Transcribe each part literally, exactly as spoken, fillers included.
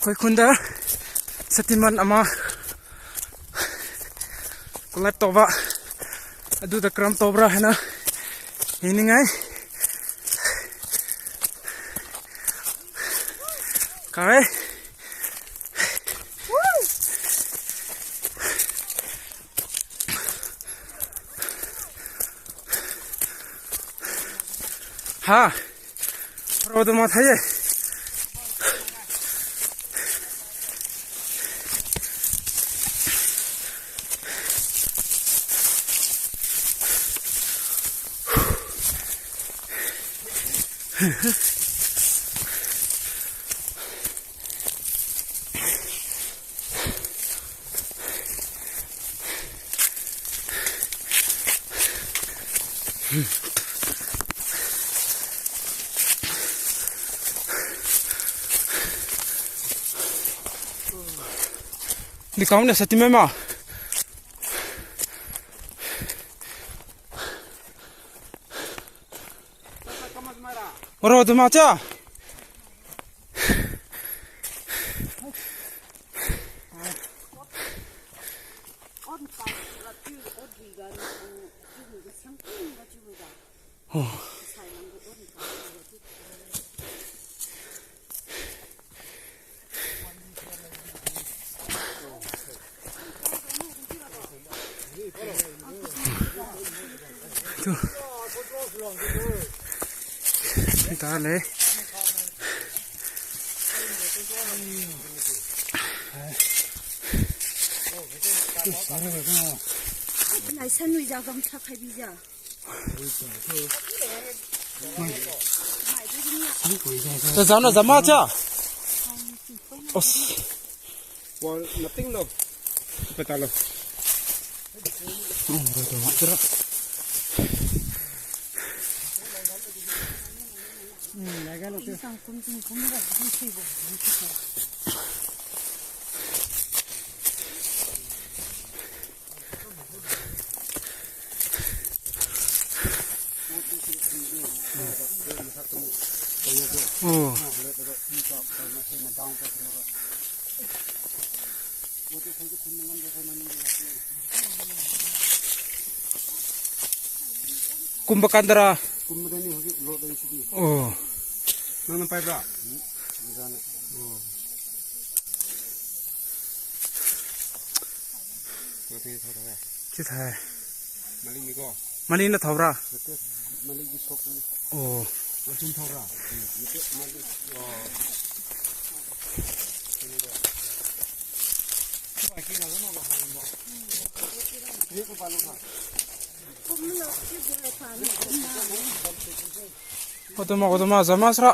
Khoi khunda Shaktiman ama collapse taoba, aduda karam taobra haina yeningai. Kai. Ha. Ro du ma thai ye. Di kau na Shaktiman ma. Oro tu ma cha. Oh. Tu. Tale. Nai san nui ja gam thak khai bi ja. Sa jana jama cha. Os. Wall nothing lo. Peta lo. Oh. Kumba kandara. Kumba dani hujik lo dai sidi. Oh. Nang nang paibra? Hmm. Jana. Oh. Chithai. Maling ni ko. Maling na thaura. Maling ni sok ni. Oh. Maling thaura. Hmm. Oh. Otoma, otoma, jama sra.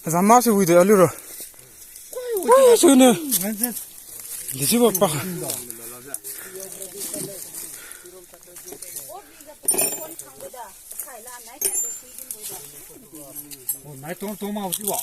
Jama se wide aliu ro. Ai, sune. Disi ba pa. Oh, nai tong tong ma uti wa.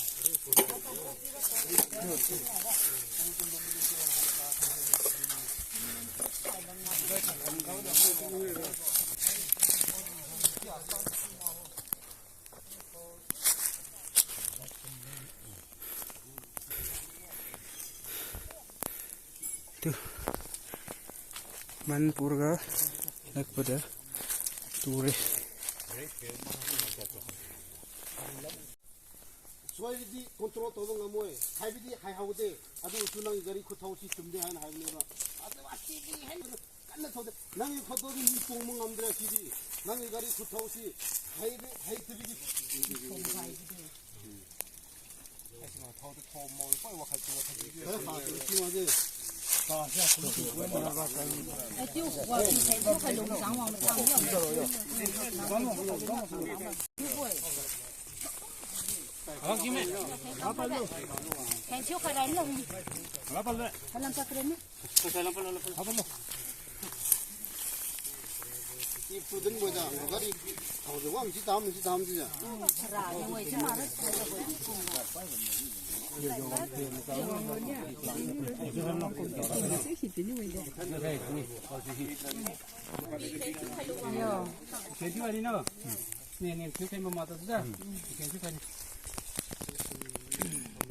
Tu. Manipur ga lakpada ture. Suai di control tawang ngamoi. Haibidi hai haode. Adu su nang gari khuthao si chumde haina haineba. Adu asidi hai. Kanna thaode. Nanggi khuthao di mi pung mangamdra sidi. Nanggi gari khuthao si. Hai, hai tibi di.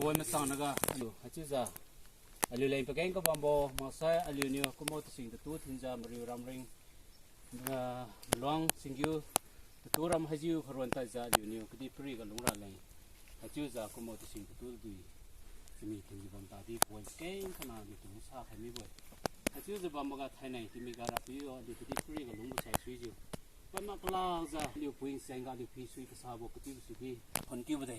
Wai masang naga aliu haichiujiu aliu leng pageng kabambo maksai aliuniu kumbo tasing tatu thinjiu mariu ramring, ah, maluang singgiu tatu ram haijiu kharon tadjiu aliuniu kadihpiriga lungra leng haichiujiu kumbo tasing tatu dui chami thinjiu bam tadi pawan keng khana aliutu sa khai mibo-e. Haichiujiu bamboga thainai timiga Rapiu aliu kadihpiriga lungbo saisuijiu pama kalakjiu aliu pui sengga aliu phi sui kasabo katiubo sidi khon kiubo de.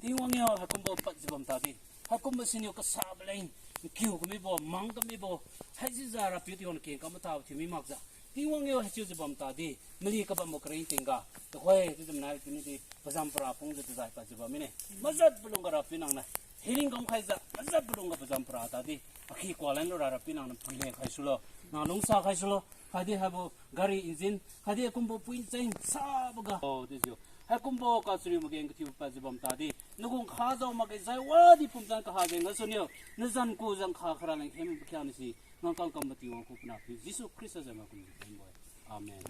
Tingwang yo, haikumbo padjiu bam tadi, haikumbo siniu kasabo leng nkiu kamibo, mang kamibo, haichiujiu Rapiu Tingwang keng kam matabo thiumi makjiu, Tingwang yo, haichiujiu bam tadi mali kabambo karing tingga tuhoi chiujiu manai Rapiu niudi pazam para phungjiu tadai padjiu bam mine. Majat palungga Rapiu nangniu healing kamkhaijiu, majat palungga pazam para tadi akhi kualan lura Rapiu nangniu phuilen khaisulo, nang lungsa khaisulo, khatdi haibo gari engine khatdi haikumbo pui cheng saboga, o, chiujiu haikumbo kachariu mageng kathiu padjiu bam tadi, nagu nkha jao makge jai wadi pumtan kaha jeng gasuniu nazan ku zan kha khara leng hem pakhiangnise, nang kangkam mati wang ku panahpiu Jesu Khrista zan ga kumjiu khembo-e. Amen.